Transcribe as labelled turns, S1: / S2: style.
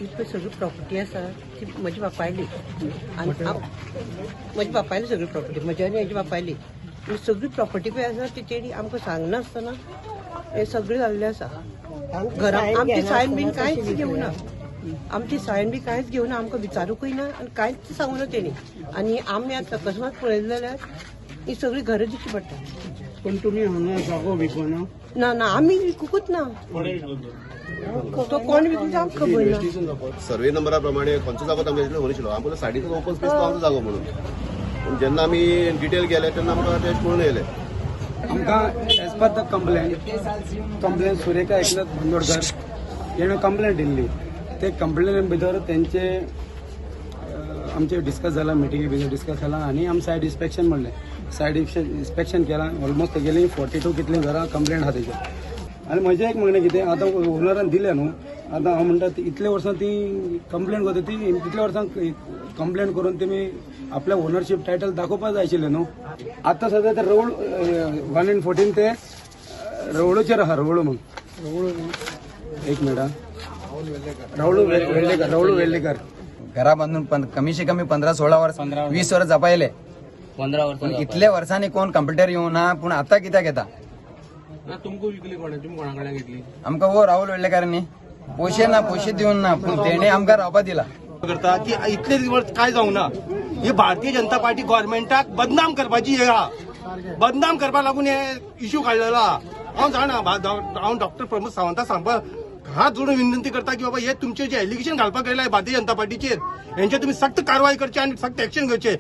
S1: ही पळय सगळी प्रॉपर्टी आसा ती म्हज्या बापायली आनी म्हज्या बापायली सगळी प्रॉपर्टी, म्हज्या आनी हेज्या बापायली. ही सगळी प्रॉपर्टी पळय आसा ती तेणी आमकां सांगनासतना हें सगळें जाल्लें आसा. घरा आमची सायन बीन कांयच घेवना, आमची सायन बी कांयच घेवना, आमकां विचारूंकय ना आनी कांयच सांगूना तेणी. आनी आमी आतां अकस्मात पळयलें जाल्यार ही सगळी घरां दिश्टी पडटा.
S2: पण तुम्ही हांगा जागो विकना?
S1: ना ना, आमी विकूंकच ना. तो कोण विकूं आमकां खबर ना.
S3: सर्वे नंबरा प्रमाणे खंयचो जागो तांकां इतलो खबर आशिल्लो. आमकां सायडीचो ओपन स्पेस तो आमचो जागो म्हणून. पूण जेन्ना आमी डिटेल गेले तेन्ना आमकां ते कळून येयलें.
S2: आमकां as per the complain Surekha Eknath Bandodkar हेणें कंप्लेन दिल्ली. ते कंप्लेनी भितर तेंचे आमचे डिस्कस जाला, मिटिंगे भितर डिस्कस जाला आनी आमी सायड इन्स्पेक्शन म्हणलें. सायड इन्स्पेक्शन केलां. ऑलमोस्ट तेगेली 42 कितलीं घरां कंप्लेंट आहा तेजेर. आनी म्हजें एक म्हणणें कितें, आतां ओनरान दिलें न्हू, आतां हांव म्हणटा ती इतले वर्सां ती कंप्लेन करता, ती इतले वर्सां कंप्लेन करून तेमी आपल्या ओनरशीप टायटल दाखोवपाक जाय आशिल्लें न्हू. आतां सद्या ते रवळ 1 इन 14 ते रवळूचेर आहा. रवळू म्हूण, एक मिनिट हा. रवळू वेल्लेकर, रवळू वेल्लेकर.
S4: घरा बांधून पण कमीशे कमी 15-16 वर्स, 20 वर्स जपायले.
S5: 15 वर्सां.
S4: पूण इतले वर्सांनी कोण कंप्युटर येवना, पूण आता कित्याक येता?
S6: तुमकां विकली कोणा? तुमी कोणा कडल्यान घेतली?
S4: आमकां हो राहुल वेर्लेकारांनी. पयशे ना, पयशे दिवन ना, पूण तेणे आमकां रावपा दिला.
S7: करता की इतले दिवस काय जावंक ना. ही भारतीय जनता पार्टी गव्हर्मेंटाक बदनाम करपाची हे आहा. बदनाम करपाक लागून हे इश्यू काडलेलो आहा. हांव जाणा, हांव डॉक्टर प्रमोद सावंता सांगपाक हात जोडून विनंती करता की बाबा, हे तुमचे जे एलिगेशन घालपाक गेले भारतीय जनता पार्टीचेर, हेंचे तुमी सक्त कारवाय करची आनी सक्त एक्शन घेवचे.